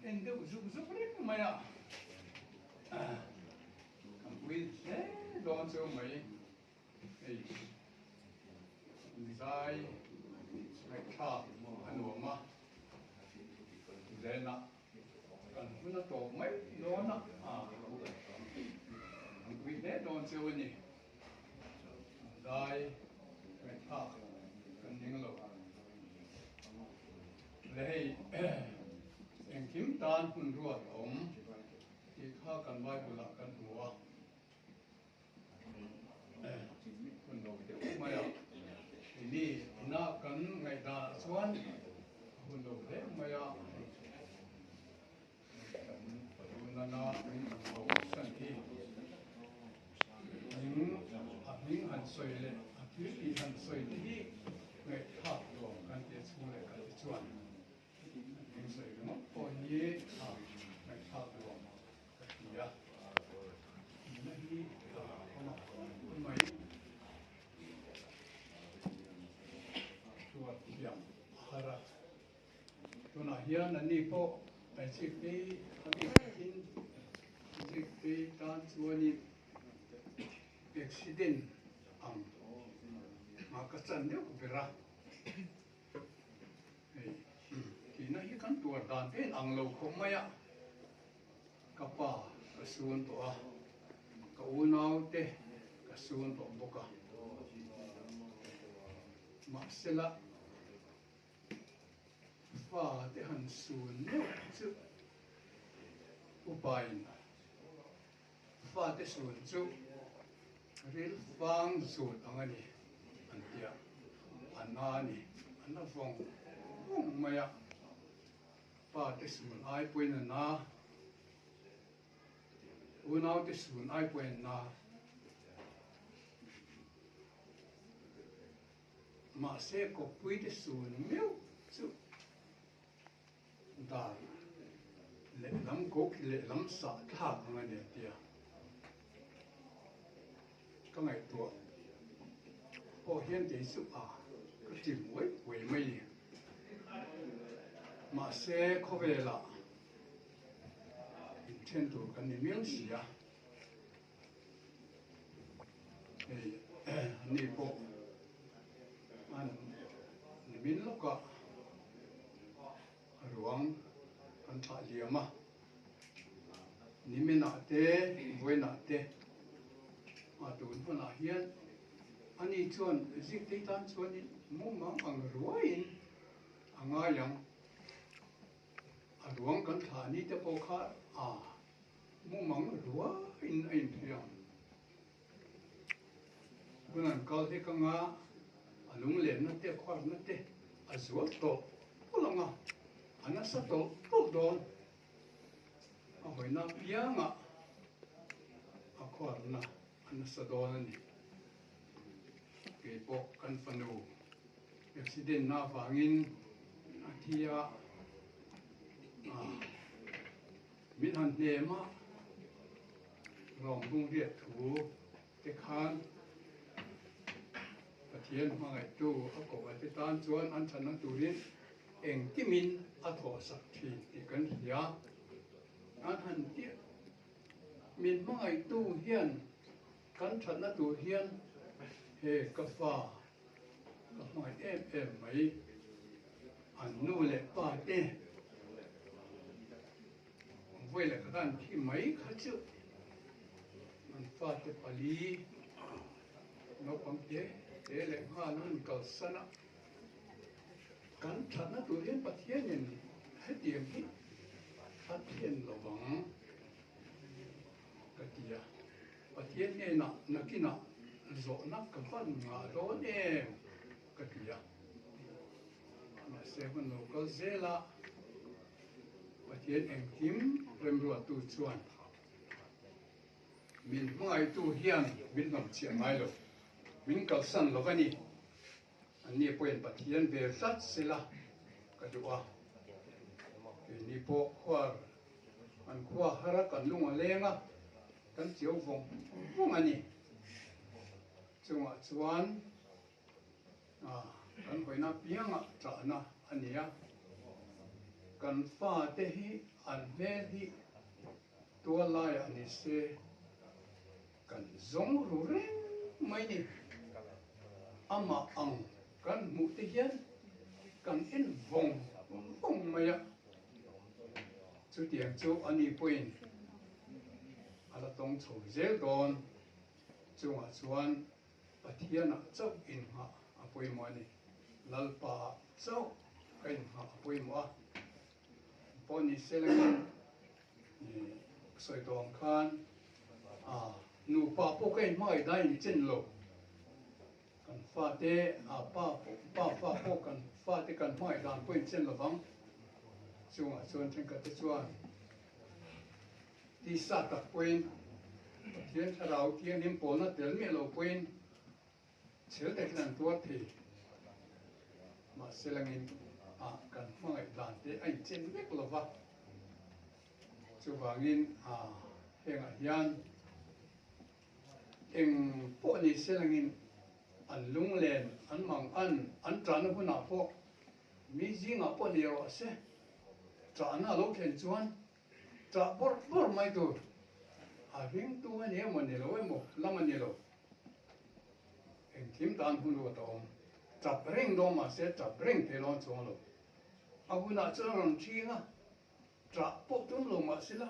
en deuh zuk zuk reng mai a, kan pui hle dawn chu mai hei zai ngaihthlak a nuam a, zenah kan hun a tawp mai dawn a, kan pui hle dawn chu a ni. Zai ngaihthlak kan ning lo. Le hei engkim tan hun ruat a awm tih kha kan Bible ah kan hmu a. Hun lo deuh mai a. Keini inah kan ngaihdan ah chuan a hun lo hle mai a. Kan tunana min han ho san hi hming a hming han sawi leh a thil tih han sawi te hi ngaihthlak nuam kan ti a chhung leh kal te chuan hming sawi ringawt pawh hi a ngaihthlak nuam ka ti a nuna hi a awm a mai tuar thiam a har a. Tunah hian anni pawh hmeichhikte a bik takin hmeichhikte tan chuanin accident ang ah ka chan deuh ber a, hei tihna hi kan tuar dan te in ang lo khawp mai a, ka pa ka sun tawh a, ka unau te ka sun tawh bawk a, mahsela. Fa te han sun meuh chu upain fa te sun chu ril fang zut ang a ni an ti a, a na a ni, a na vawng vawng mai a, pa te sun ai pawhin a na, unau te sun ai pawhin a na. Mahse kawppui te sun meuh chu dan lehlam kawk lehlam sah thlak ang a ni a ti a. Ka ngaihtuah pawh hian kei chu a ka ṭim uai uai mai ni. Mahse khawvelah inthen tur kan ni miau si a. Hei ani pawh an nimin lawkah ruang an thlah liam a, niminah te vawiinah te a tun hmanah hian ani chuan zikte tan chuanin mumang ang ruaiin a ngai ang, a ruang kan thlah ni te pawh kha a. Mumang ruaiin a inthei ang. Hun an kal hlek anga a lunglenna te a khuarna te a zual tawlh tawlh ang a, a nasa tawlh tawlh dawn. A hawina apiangah a khuarna a nasa dawn a ni. Keipawh kan fanu accident na avangin a thi a, Min han hnem a, lawmhung riat thu te khan Pathian hmangaihtu a koh ate tan chuan an thatna turin engkimin a thawhsak thin tih kan hria. An han tiah min hmangaihtu hian kan thatna tur hian he ka fa ka hmangaih em em mai. An nu leh pa te vawi leh khat an thi mai kha chu an fate pali naupang te te leh nghal an kalsan a. Kan thatna tur hian Pathianin hetiang hi a thlen lo vang ka ti a. Pathian hnenah nakinah zawhna ka van ngah dawn em ka ti a. Mahse hun lo kal zel a, Pathian engkim remruattu chuan min hmangaihtu hian min hnawmchhiah ngai lo, min kalsan lo a ni. Anni pawhin Pathian ve tlat sela ka duh a, keini pawh khuar an khua har a, kan lung a leng a, kan chiau vawng vawng a ni. Chungah chuan kan hawina piangah ṭahna a ni a, kan fate hi An hmel hi tual laiah ni se kan zawng ru reng mai ni. Amah ang kan hmuh te hian kan en vawng vawng mai a. Chutiang chu a ni pawhin a la tawng chho zel dawn. Chungah chuan Pathianah chauh inngah a pawimawh a ni. Lalpaah chauh ka inngah a pawimawh a. Pawh ni se langin sawi tawh ang khan nupa pawh ka inhmangaih dan inchen lo. Kan fate pa pa fa pawh kan fate kan hmangaih dan pawh inchen lo vang. Chungah chuan thenkhat te chuan tisa tak pawhin Pathian thlarau thianghlim pawlna tel miah lo pawhin Chhel takin an tuar thei. Mahse langin ah kan hmangaih dan te a inchen vek lo va. Chuvangin ah hengah hian eng pawh ni se langin an lunglen, an mang an, an ṭahna hunah pawh mi zingah pawh ni rawh se, ṭahna a lo thlen chuan Chah bawrh bawrh mai tur a ringtu a ni emaw ni lo emaw lam a ni lo. Engkim tan hun ruat a awm. Chap reng dawn mah se chap reng thei lawn chuang lo. A hunah chuan a rawn ṭhing a, chah pawh tum lo mah sela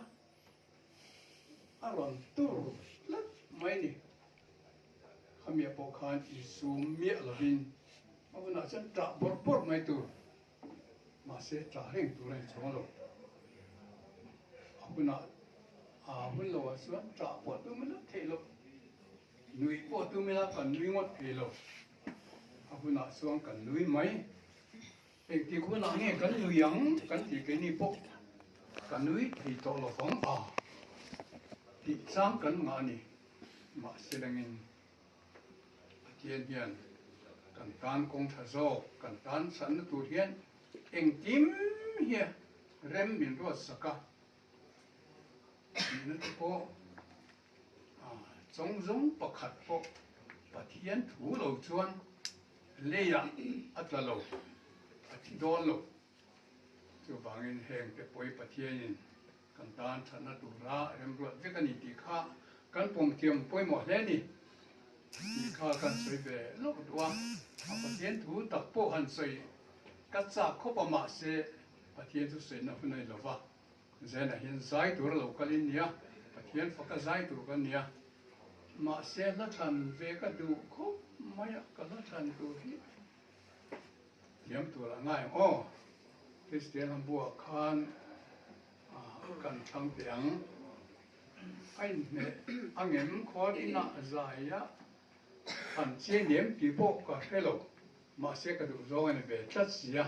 a rawn tur tlat mai ni. Khamiah pawh khan insum miah lovin a hunah chuan chah bawrh bawrh mai tur. Mahse ṭah reng tur a ni chuang lo. A hunah aa hun lo ah chuan ṭah pawh tum ila theih loh, nuih pawh tum ila kan nui ngawt thei lo. A hunah chuan kan nui mai. Engtik hunah nge kan nui ang kan tih keini pawh ka nui thei tawh lo vang a tih chang kan ngah a ni. Mahse langin Pathian hian kan tan kawng tha zawk, kan tan chhanna tur hian engkim hi rem min ruat sak a, tihna te pawh chawng zawng pakhat pawh Pathian thu lo chuan leiah a tla lo, a thi dawn lo. Chuvangin heng te pawi Pathianin Kan tan thatna tura remruat vek a ni tih kha kan pawmthiam pawimawh hle a ni tih kha kan sawi ve lawk duh a. A Pathian thu tak pawh han sawi ka chak khawp a mahse Pathian chu sawina hun a ni lo va, Zenah hian zai tur a lo kal in nia, Pathian faka zai tur kan nia. Mahse hla thlan ve ka duh khawp mai a, ka hla thlan tur hi thiam tur a ngai ang aw. Kristian ho buah khan kan thlang teh ang. A inhmeh angem khual inah zai a han chian em tih pawh ka hre lo, mahse ka duh zawng a ni ve tlat si a.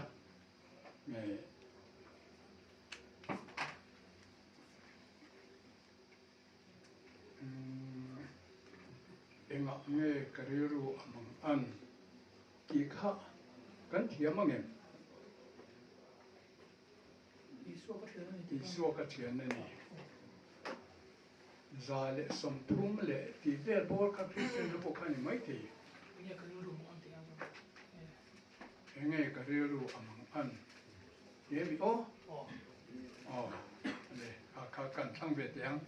Engah nge ka rilru a mang an tih kha kan thiam ang em? Isua ka thian a ni. 130 leh tih vel bawr kha Kristian hlawh pawh kha a ni maithei. Enge ka rilru a mang an ti a mi aw? Aw, a ni. Kha kha kan thlang ve teh ang.